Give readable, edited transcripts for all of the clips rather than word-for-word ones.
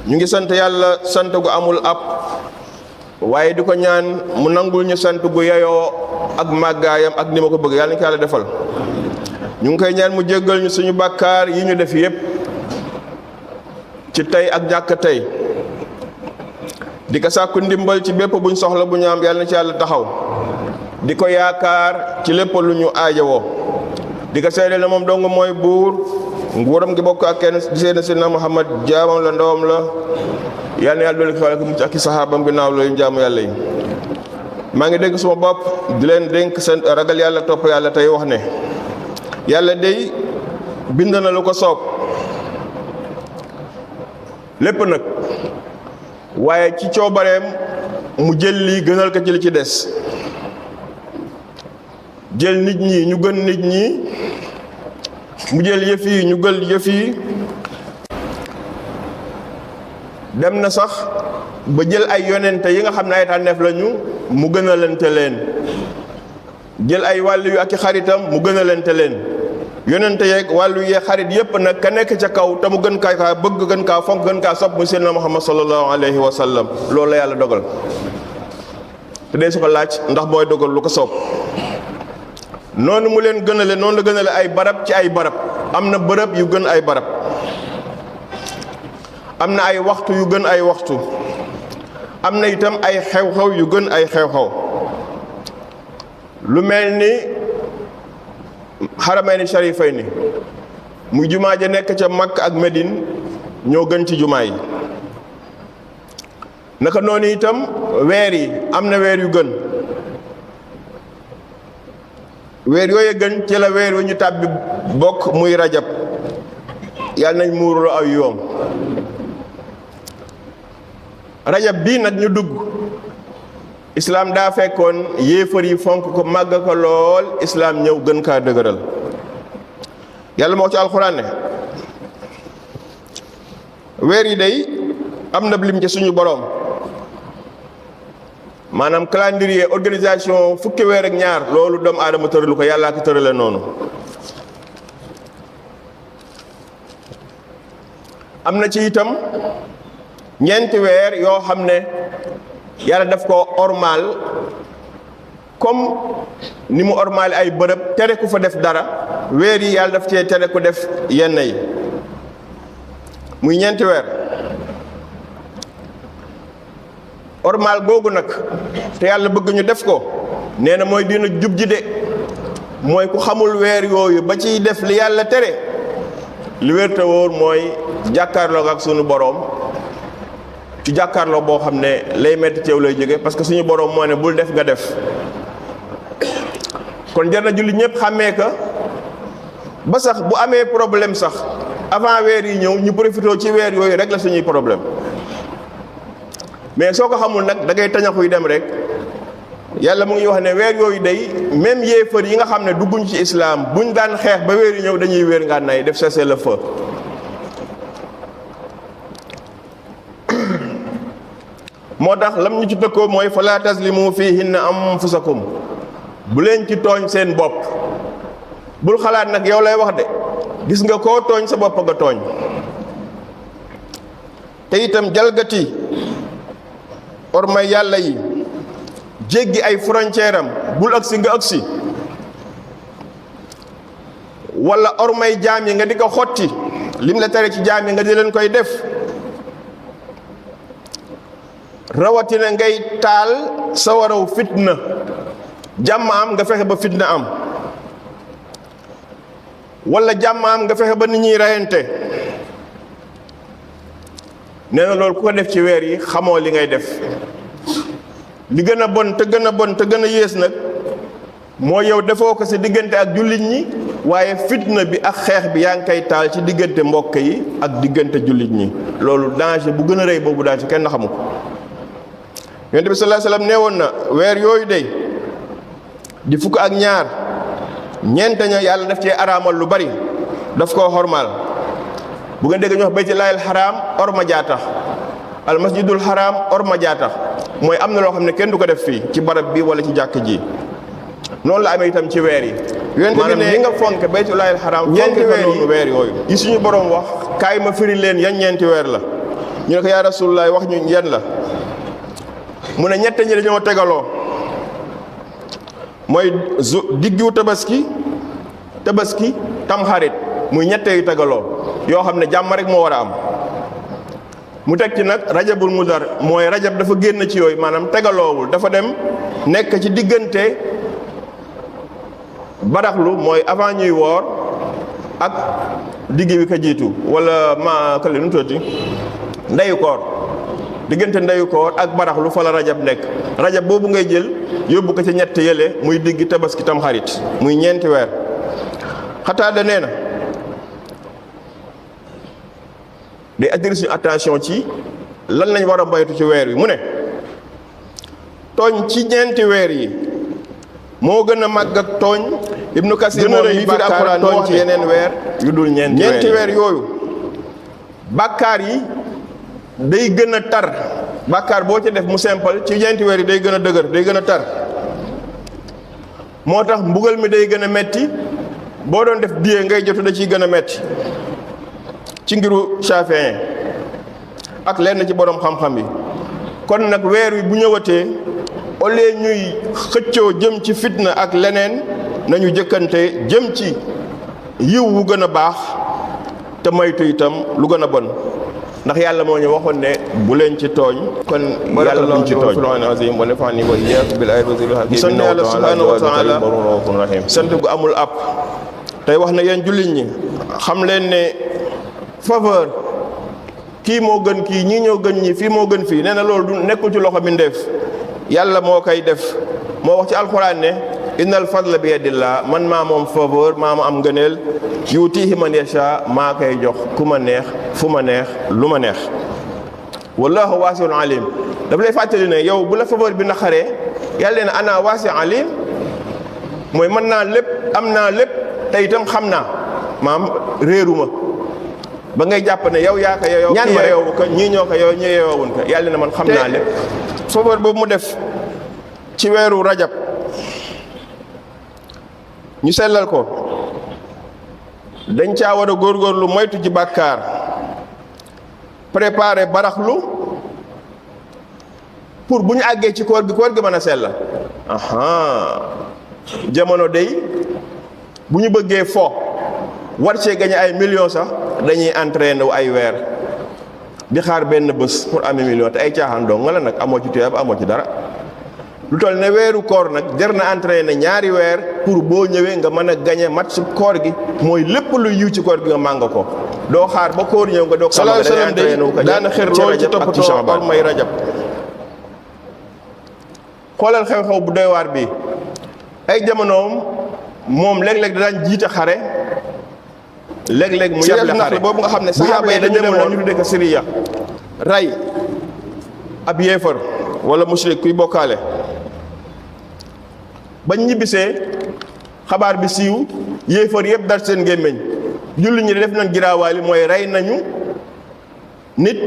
ñu ngi sant yàlla sant gu amul ab waaye di ko ñaan mu nangul ñu sant gu yeyoo ak màggaayam ak ni ma ko bëgg yàlla na ko yàlla defal. ñu ngi koy ñaan mu jéggal ñu suñu bàkkaar yi ñu def yépp ci tey ak ñàkk tey di ko sàkku ndimbal ci bépp buñ soxla bu ñu am yàlla na ci yàlla taxaw di ko yaakaar ci lépp lu ñu aajowoo di ko seede na moom dong mooy buur nguuram gi bokk ak kenn di seede Seydina Muhammad jaamam la ndawam la yàlla na yàlla dolli ko mucc ak i saxaabam ginnaaw loolu jaamu yàlla yi. maa ngi dégg suma bopp di leen dénk seen ragal yàlla topp yàlla tey wax ne yàlla day bind na lu ko soob lépp nag waaye ci coobareem mu jël lii gënal ko ci li ci des jël nit ñi ñu gën nit ñi mu jël yëf yi ñu gël yëf yi dem na sax ba jël ay yonente yi nga xam ne ay tànneef lañu mu gënalante leen jël ay wàllu yu ak i xaritam mu gënalante leen yonente yeeg wàllu yee xarit yépp nag ka nekk ca kaw te mu gën kaa bëgg gën kaa fonk gën kaa sopp mu seydina Muhammad sallallahu alayhi wa sallam loolu la yàlla dogal te dee su ko laaj ndax mooy dogal lu ko soob noonu mu leen gënale noonu la gënale ay barab ci ay barab am na bërëb yu gën ay barab am na ay waxtu yu gën ay waxtu am na itam ay xew-xew yu gën ay xew-xew lu mel ni xaramayni sharifayni muy jumaa ja nekk ca Makka ak Medine ñoo gën ci jumaa yi naka noonu itam weer yi am na weer yu gën weer yooyu gën ci la weer wi ñu tàbbi bokk muy rajab yàlla nañ muurloo aw yoom rajab bii nag ñu dugg islaam daa fekkoon yéefar yi fonk ko màgg ko lool islaam ñëw gën kaa dëgëral yàlla moo ci alxuraan ne weer yi day am na lim ci suñu boroom maanaam calendrier organisation fukki weer ak ñaar loolu doomu aadama tëralu ko yàllaa ko tërale noonu am na ci itam ñeenti weer yoo xam ne yàlla daf ko ormal comme ni mu ormal ay bërëb tere ku fa def dara weer yi yàlla daf cee tere ku def yenn yi muy ñeenti weer ormal googu nag te yàlla bëgg ñu def ko nee na mooy dina jub ji de mooy ku xamul weer yooyu ba ciy def li yàlla tere li wér te wóor mooy jàkkaarloo ak sunu boroom ci jàkkaarloo boo xam ne lay metti ci yow lay jóge parce que suñu boroom moo ne bul def nga def kon jar na julli ñëpp xàmmee ka ba sax bu amee problème sax avant weer yi ñëw ñu profité ci weer yooyu rek la suñuy problème mais soo ko xamul nag da ngay tañaxuy dem rek yàlla mu ngi wax ne weer yooyu day même yéefar yi nga xam ne dugguñ ci islaam buñ daan xeex ba weer yi ñëw dañuy wéer ngànnaay def cessez-le-feu moo tax lam ñu ci tëkkoo mooy fala taslimu fihinna anfusakum bu leen ci tooñ seen bopp bul xalaat nag yow lay wax de gis nga koo tooñ sa bopp nga tooñ te itam jalgati ormay yàlla yi jéggi ay frontière am bul agsi nga agsi wala ormay jaam yi nga di ko xotti lim la tere ci jaam yi nga di leen koy def rawatina ngay taal sawaraw fitna jàmm am nga fexe ba fitna am wala jàmm am nga fexe ba nit ñuy reyante nee na loolu ku ko def ci weer yi xamoo li ngay def li gën a bon te gën a bon te gën a yées nag moo yow defoo ko sa diggante ak jullit ñi waaye fitna bi ak xeex bi yaa ngi koy taal ci diggante mbokk yi ak diggante jullit ñi loolu danger bu gën a rëy boobu daal ci kenn xamu ko yonent bi sallallahu alayhi wasallam nee woon na weer yooyu day di fukk ak ñaar ñeent ña yàlla daf cee araamal lu bari daf koo xormaal bu nga dégg ñu wax baytullaahil xaraam orma jaa tax al masjidul xaraam orma jaa tax mooy am na loo xam ne kenn du ko def fii ci barab bi wala ci jàkk ji noonu la amee itam ci weer yi maanaam li nga fonk baytullaahil xaraam ñeenti weer yooyu yi suñu borom wax kaay ma firi leen yan ñeenti weer la ñu ne ko yaa Rasulullah wax ñu yan la mu ne ñett ñi dañoo tegaloo mooy diggu tabaski tamxarit muy ñette yu tegaloo yoo xam ne jàmm rek moo war a am mu teg ci nag rajabul mudar mooy rajab dafa génn ci yooyu maanaam tegaloowul dafa dem nekk ci diggante baraxlu mooy avant ñuy woor ak digg bi ko jiitu wala ma kële nu tuuti ndeyu koor diggante ndeyu koor ak baraxlu fa la rajab nekk rajab boobu ngay jël yóbbu ko ci ñett yële muy digg tabaski tam xarit muy ñeenti weer Xataada nee na day attirer suñu attention ci lan lañ war a moytu ci weer wi mu ne tooñ ci ñeenti weer yi moo gën a màgg ak tooñ Ibnu Kasir moom mi firi alxuraan tooñ ci yeneen weer yu dul ñeenti weer yooyu bàkkaar yi day gën a tar bàkkaar boo ci def mu simple ci ñeenti weer yi day gën a dëgër day gën a tar moo tax mbugal mi day gën a metti boo doon def diye ngay jotu da ciy gën a metti ci ngiru Shaafi'i ak lenn ci borom xam-xam yi kon nag weer wi bu ñëwatee au lieu ñuy xëccoo jëm ci fitna ak leneen nañu jëkkante jëm ci yiw wu gën a baax te moytu itam lu gën a bon ndax yàlla moo ñu waxoon ne bu leen ci tooñ kon yàlla buñ ci tooñ sant yàlla subhanahu wa taala sant gu amul ab tey wax na yéen jullit ñi xam leen ne faveur kii moo gën kii ñii ñoo gën ñi fii moo gën fii nee na loolu du nekkul ci loxo bindeef yàlla moo koy def moo wax ci alxuraan ne innal fadla bi yadillah man maa moom faveur maa ma am ngëneel yuutihi man yasha maa koy jox ku ma neex fu ma neex lu ma neex wallahu waasiun alim dafa lay fàttali ne yow bu la faveur bi naqaree yàlla ne ana waasi alim mooy mën naa lépp am naa lépp te itam xam naa maam réeruma ba ngay jàpp ne yow yaa ko yow ñaan ma yow ko ñii ñoo ko yow ñii yoowuñ ko yàlla ne man xam naa lépp faveur boobu mu def ci weeru rajab ñu sellal ko dañ caa war a góorgóorlu moytu ci bàkkaar préparer baraxlu pour bu ñu àggee ci koor gi mën a sell jamono day bu ñu bëggee fo war cee gañe ay millions sax dañuy entraîné wu ay weer di xaar benn bés pour amee million te ay caaxaan dong nga la nag amoo ci tuyaab amoo ci dara lu toll ne weeru koor nag jar na entraîné ñaari weer pour boo ñëwee nga mën a gañe match koor gi mooy lépp lu yiw ci koor gi nga màng ko doo xaar ba koor ñëw nga doo sallallahu alayhi wa sallam day daana xër lool ci toppatoo koor may rajab xoolal xew-xew bu doy waar bi ay jamonoom moom léeg-léeg daan jiite xare léeg-léeg mu yable xare boobu nga xam ne saxaaba yi dañu demoon ñu tuddee ko Siriya ray ab yéefar wala mushrik kuy bokkaale bañ ñibbisee xabaar bi siiw yéefar yëpp dar seen gémmiñ julli ñi def nañ giraawaali mooy rey nañu nit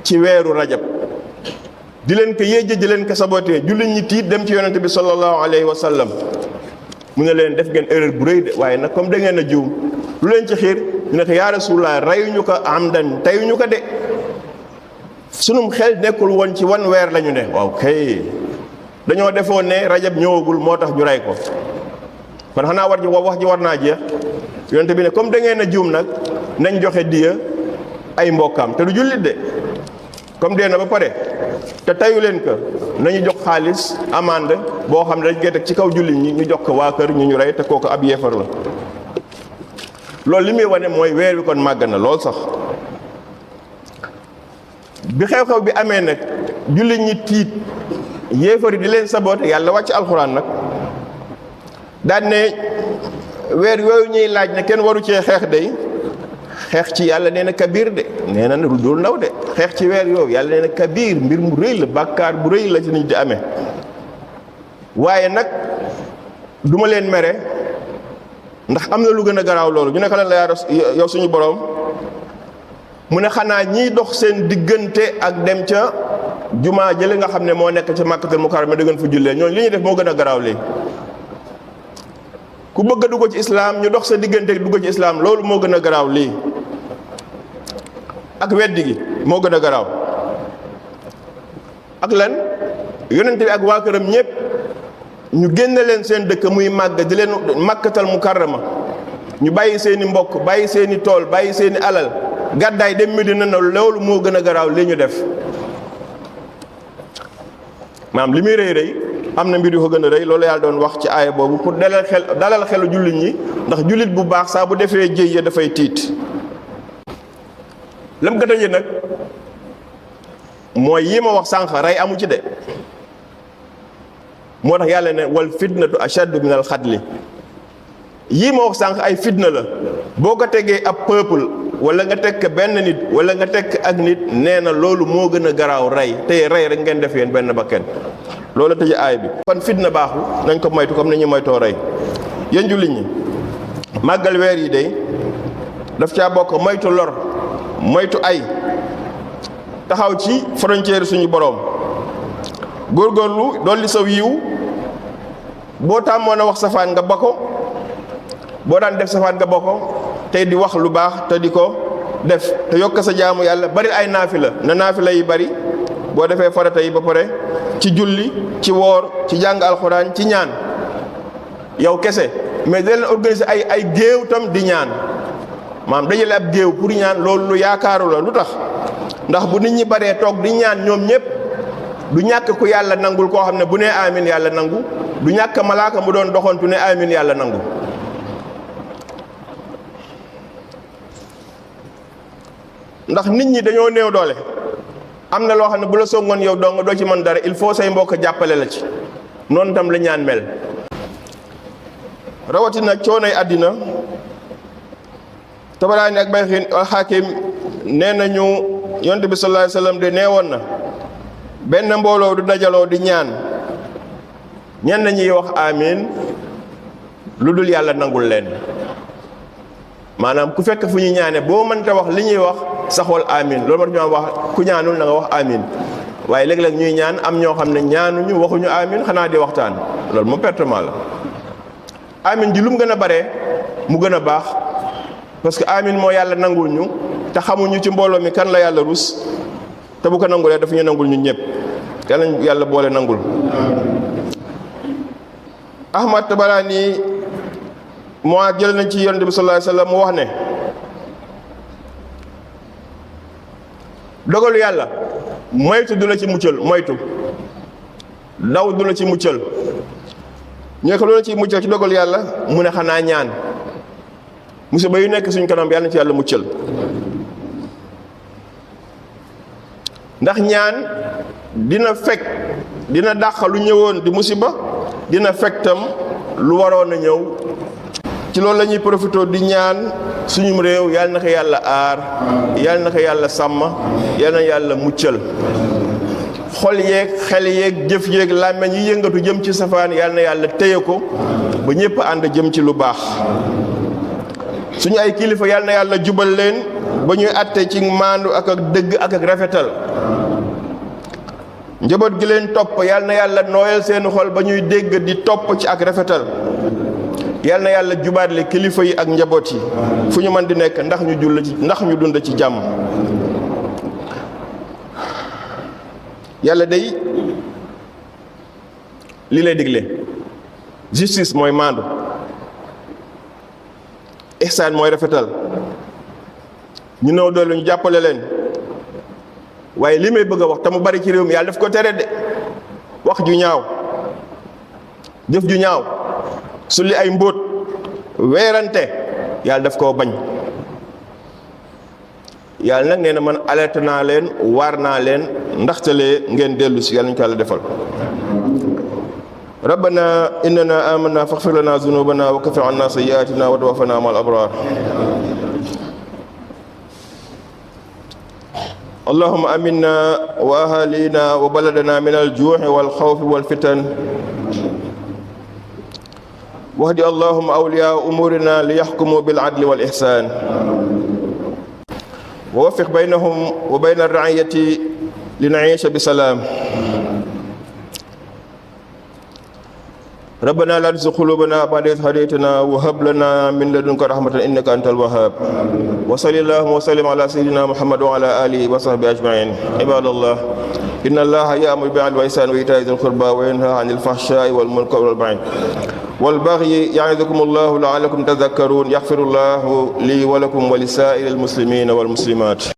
ci weeru rajab di leen ko yéejje di leen ko saboté julli ñi tiit dem ci yonente bi sallallahu alayhi wa sallam mu ne leen def ngeen erreur bu rëy de waaye nag comme da ngeen a juum lu leen ci xiir ñu ne ko yaa Rasulullah reyuñu ko amdan teyuñu ko de sunum xel nekkul woon ci wan weer lañu ne waaw kay dañoo defoon ne rajab ñëwagul moo tax ñu rey ko kon xanaa wax ji war naa jeex yonente bi ne comme da ngeen a juum nag nañ joxe diya ay mbokkam te du jullit de comme dee na ba pare te tayu leen ko nañu jox xaalis amande boo xam ne dañ koy teg ci kaw jullit ñi ñu jox ko waa kër ñu rey te kooku ab yéefar la loolu li muy wane mooy weer wi kon màgg na lool sax bi xew-xew bi amee nag jullit ñi tiit yéefar yi di leen saboote yàlla wàcc alxuraan nag daan ne weer yooyu ñuy laaj ne kenn waru cee xeex day xeex ci yàlla nee na kabir de nee na du dul ndaw de xeex ci weer yooyu yàlla nee na kabir mbir mu rëy la bàkkaar bu rëy la ci nit di amee waaye nag duma leen mere ndax am na lu gën a garaaw loolu ñu ne ko lan la yow suñu borom mu ne xanaa ñiy dox seen diggante ak dem ca jumaa jële nga xam ne moo nekk ca Makkatul Mukarrama dëggan fa jullee ñooñu li ñuy def moo gën a garaaw lii ku bëgg a dugg ci islaam ñu dox sa diggante dugg ci islaam loolu moo gën a garaaw lii ak weddi gi moo gën a garaaw ak lan yonent bi ak waa këram ñëpp ñu génne leen seen dëkk muy màgg di leen Makkatal Mukarrama ñu bàyyi seeni mbokk bàyyi seeni tool bàyyi seeni alal gàddaay dem Medina na loolu moo gën a garaaw li ñu def maam li muy rëy rëy am na mbir yu ko gën a rëy loolu yàlla doon wax ci aaya boobu pour dalal xelu jullit ñi ndax jullit bu baax saa bu defee jëy ya dafay tiit lam ko tëjee nag mooy yi ma wax sànq rey amu ci de moo tax yàlla ne wal fitnatu ashaddu min al xatli yii ma wax sànq ay fitna la boo ko tegee ab peuple wala nga teg benn nit wala nga teg ak nit nee na loolu moo gën a garaaw rey te rey rek ngeen def yéen benn bakken loolu tëj aay bi kon fitna baaxul nañ ko moytu comme ni ñu moytoo rey yéen jullit ñi màggal weer yi de daf caa bokk moytu lor moytu ay taxaw ci frontière suñu boroom góorgóorlu dolli saw yiw boo tàmmoon a wax safaan nga ba ko boo daan def safaan nga ba ko tey di wax lu baax te di ko def te yokk sa jaamu yàlla bari ay naafila na naafila yi bari boo defee farata yi ba pare ci julli ci woor ci jàng alxuraan ci ñaan yow kese mais da leen organiser ay géew tam di ñaan maam dajale ab géew pour ñaan loolu lu yaakaaru la lu tax ndax bu nit ñi baree toog di ñaan ñoom ñëpp du ñàkk ku yàlla nangul koo xam ne bu nee amin yàlla nangu du ñàkk malaaka mu doon doxantu ne amin yàlla nangu ndax nit ñi dañoo néew doole am na loo xam ne bu la songoon yow doo nga doo ci mën dara il faut say mbokk jàppale la ci noonu tam la ñaan mel rawatina coonay àddina Tabaraani ak Bayhaqi al-Hakim nee nañu yonent bi sallallahu alayhi wasallam de nee woon na benn mbooloo du dajaloo di ñaan ñenn ñiy wax amin lu dul yàlla nangul leen maanaam ku fekk fu ñu ñaane boo mënta wax li ñuy wax saxool amin loolu moo tax ñu wax ku ñaanul na nga wax amin waaye léeg-léeg ñuy ñaan am ñoo xam ne ñaanuñu waxuñu amin xanaa di waxtaan loolu moom pertement la amin ji lu mu gën a bare mu gën a baax parce que amin moo yàlla nangul ñu te xamuñu ci mbooloo mi kan la yàlla rus te bu ko nangulee dafa ñu nangul ñun ñëpp kan lañ yàlla boole nangul Ahmad Tabaraani moo jël nañ ci yonent bi sallallahu alayhi wasallam mu wax ne dogalu yàlla moytu du la ci muccal moytu daw du la ci muccal ñu ko loolu ci muccal ci dogalu yàlla mu ne xanaa ñaan musiba yu nekk suñ kanam yàlla na ci yàlla muccal ndax ñaan dina fekk dina dàq lu ñëwoon di musiba dina fekk tam lu waroon a ñëw ci loolu la ñuy profité di ñaan suñum réew yàlla na ko yàlla aar yàlla na ko yàlla sàmm yàlla na yàlla muccal xol yeeg xel yeeg jëf yeeg làmmeñ yi yëngatu jëm ci safaan yàlla na yàlla téye ko ba ñëpp ànd jëm ci lu baax suñu ay kilifa yàlla na yàlla jubal leen ba ñuy àtte ci maandu ak dëgg ak rafetal njaboot gi leen topp yàlla na yàlla nooyal seeni xol ba ñuy dégg di topp ci ak rafetal yàlla na yàlla jubaatle kilifa yi ak njaboot yi fu ñu mën di nekk ndax ñu dund ci jàmm yàlla day li lay digle justice mooy maandu ihsaan mooy rafetal ñu néew doole ñu jàppale leen waaye li may bëgg a wax te mu bari ci réew mi yàlla daf ko tere de wax ju ñaaw jëf ju ñaaw sulli ay mbóot weerante yàlla daf koo bañ yàlla nag nee na man alerte naa leen waar naa leen ndaxtalee ngeen dellu si yàlla ñu ko yàlla defal rabbana innana amanna faghfir lana zunubana wa kaffir anna sayyi'atina wa tawaffana ma'al abrar اللهم أمنا وأهالينا وبلدنا من الجوع والخوف والفتن واهد اللهم أولياء أمورنا ليحكموا بالعدل والإحسان ووفق بينهم وبين الرعية لنعيش بسلام ربنا لا تزغ قلوبنا بعد إذ هديتنا وهب لنا من لدنك رحمة إنك أنت الوهاب وصلى الله وسلم على سيدنا محمد وعلى آله وصحبه أجمعين عباد الله inna allaha ya'muru bil 'adli wal ihsani wa ita'i dhil qurba wa yanha 'anil fahsha'i wal munkari wal baghi wal baghi ya'idukumullahu la'allakum tadhakkarun yaghfirullahu li wa lakum wa lisa'iril muslimina wal muslimat.